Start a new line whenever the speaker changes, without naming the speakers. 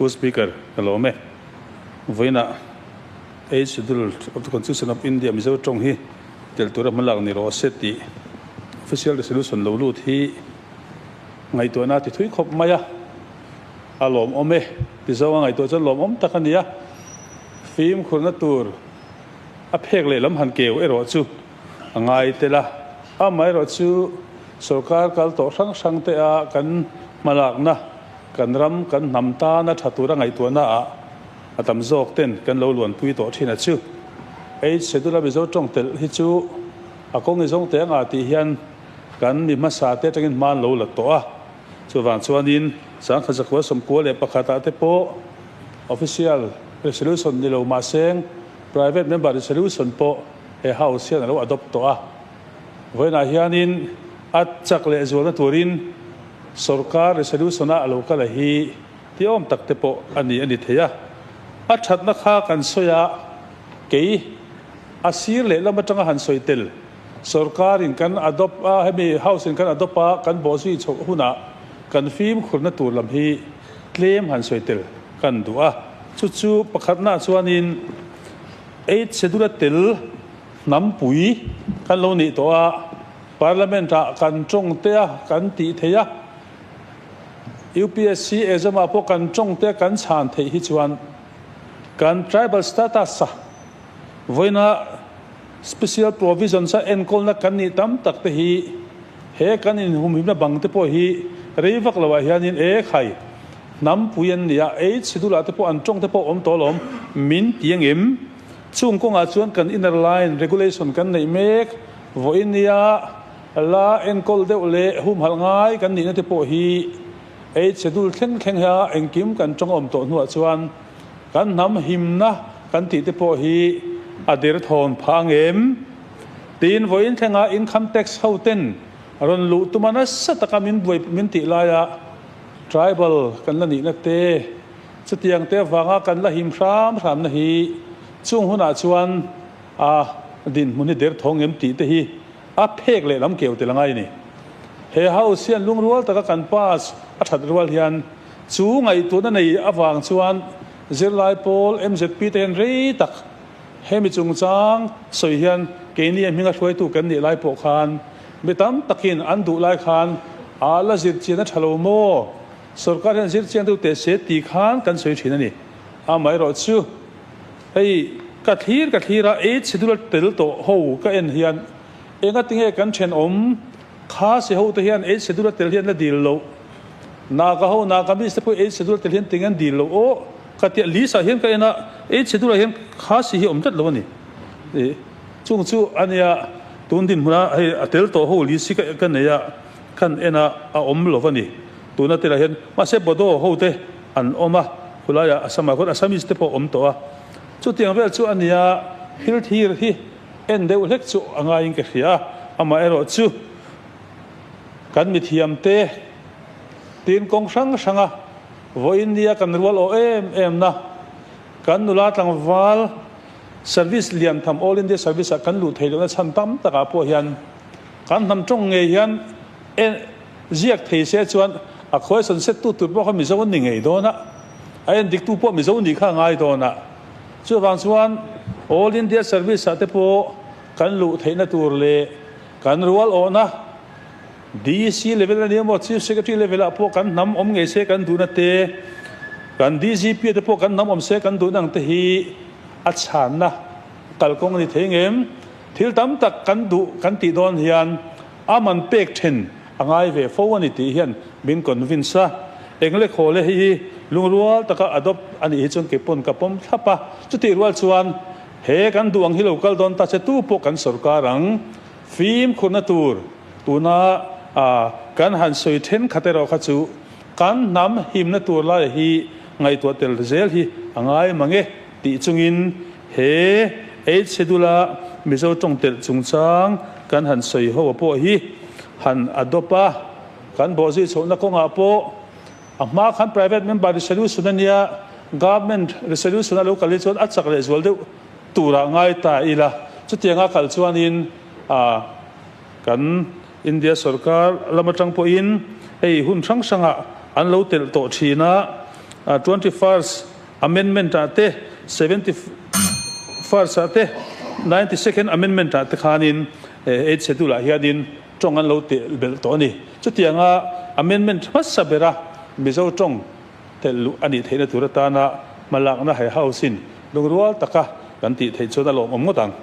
Pu Speaker, ka lawm e. Vawiinah Eighth Schedule of the Constitution of India Mizo tawng hi tel tura hmalak ni rawh se tih Official Resolution lo lut hi ngaihtuahna a ti thui khawp mai a, a lawmawm e. Ti zawnga ngaihtuah chuan lawmawm tak a ni a, fimkhurna tur a phek leh lam han keu erawh chu a ngai tel a. Amaherawh chu sorkar kal tawh hrang hrang te a kan hmalakna, kan ram, kan hnam tana tha tura ngaihtuahna ah a tam zawk ten kan lo luanpui tawh thin a chu. Eight Schedule a Mizo tawng telh hi chu a kawng i zawng teh anga tih hian kan mi hmasa te atangin hma an lo la tawh a. Chuvang chuanin Sangkhat 1991 ah te pawh Official Resolution ni lo mahseng Private Member Resolution pawh he House hian a lo adopt tawh a. Vawiinah hianin a chak leh zualna turin Sorkar Resolution a a lo kal a hi ti awm tak te pawh a ni a ni thei a. A thatna kha kan sawi a, kei a sir leh lam atanga han sawi tel Sorkarin kan adopt a, hemi House in kan adopt a, kan bawhzui chhoh hunah kan fimkhurna tur lam hi tlem han sawi tel kan duh a. Chu chu pakhatnaah chuanin Eighth Schedule a tel hnampui kan lo nih tawh a, Parliament ah kan tawng te a kan tih theih a, UPSC exam ah pawh kan tawng te a kan chhan theih hi chuan kan tribal status a vawiina Special provisions a enkawlna kan nih tam tak te hi he kan inhumhimna bang te pawh hi rei vak lo ah hianin e khai hnampui an ni a, ei chhe dulah te pawh an tawng te pawh awm tawh alawm min ti angem? Chung kawngah chuan kan inner line regulation kan neih mek vawiin nia la enkawl deuh leh humhalh ngai kan nihna te pawh hi ei chhe dul thleng thleng hia engkim kan tawng awm tawh hnuah chuan Kan hnam himna kan tih te pawh hi a der thawn phah ang em? Tiin vawiin thlenga income tax ho ten rawn luh tuma nasa taka min buai min tih laia tribal kan la nihna te, chutiang te avanga kan la him hram hramna hi chung hunah chuan a dinhmun hi der thawng em tih te hi a phek leh lam keu tel a ngai a ni. He house hian lungrual taka kan pass a that rual hian Chu ngaihtuahna nei avang chuan zirlai pawl MZP te hian rei tak hemi chungchang sawi hian keini a hminga hruaitu kan nih lai pawh khan mi tam takin an duh lai khan a la zir chian a tha lo maw? Sorkar hian zir chian deuh teh se ti khan kan sawi thin a ni. Amaherawh chu hei ka thlir ka thlir a, eight schedule tel tawh ho ka en hian engatinge kan thenawm Kha si ho te hian eight schedule tel hian la dil loh. Naga ho Nagamese te pawh eight schedule tel hian ting an dil loh aw ka tia list ah hian ka en a eight schedule ah hian kha si hi awm tlat lo a ni. Ih chung chu a nia tun dinhmun a hei a tel tawh ho list hi ka ka nei a kan en a a awm lo a ni. Tuna telah hian mahse Bodo ho te an awm a khulaiah Assam ah khuan Assamese te pawh awm tawh a. Chutiang vel chu a nia thil thir hi. En deuh hlek chu a ngaiin ka hria a, amaherawh chu kan mithiamte tin kawng hrang hranga vawiin nia kan rual awh em em na, kan nula tlangval service lian tham All India Service ah kan luh theih lohna chhan tam takah pawh hian kan hnam tawng ngei hian en ziak thei se chuan a question set tu tur pawh kha Mizo an ni ngei dawn a, a en dik tu pawh Mizo nih kha a ngai dawn a. Chuvang chuan All India Service ah te pawh kan luh theihna tur leh kan rual awhna DC level a ni emaw Chief Secretary level ah pawh kan hnam awm ngei se kan duhna te, kan DGP ah te pawh kan hnam awm se kan duhna ang te hi a chhanna kalkawng a ni thei ngem? Thil tam tak kan duh kan tih dawn hian a man pek then a ngai ve fo a ni tih hian min convince a. Engle khawle hei hi lungrual taka adopt a nih hi chuan kei pawn ka pawm thlap a. Chutih rual chuan he kan duh ang hi lo kal dawn ta che tu pawh kan sorkar ang fimkhurna tur tuna kan han sawi thenkhat erawh kha chu kan hnam himna tur laia hi ngaihtuah tel zel hi a ngai mang e tih chungin he Eighth Schedule-a Mizo tawng telh chungchang kan han sawi ho pawh hi han adopt a, kan bawhzui chhohna kawngah pawh a hma khan private member resolution a nia, government resolution a lo kal hi chuan a chak leh zual deuh turah ngai ta ila. Chutianga kal chuanin kan India sorkar lam atang pawhin hei hun hrang hrangah an lo telh tawh thin a. 21st Amendment ah te, 71st ah te, 92nd Amendment ah te khanin Eighth Schedule ah hianin tawng an lo teh belh tawh a ni. Chutianga amendment hmasa bera Mizo tawng telh luh a nih theihna tur atana hmalakna he House in lungrual taka kan tih theih chuan a lawmawm ngawt ang.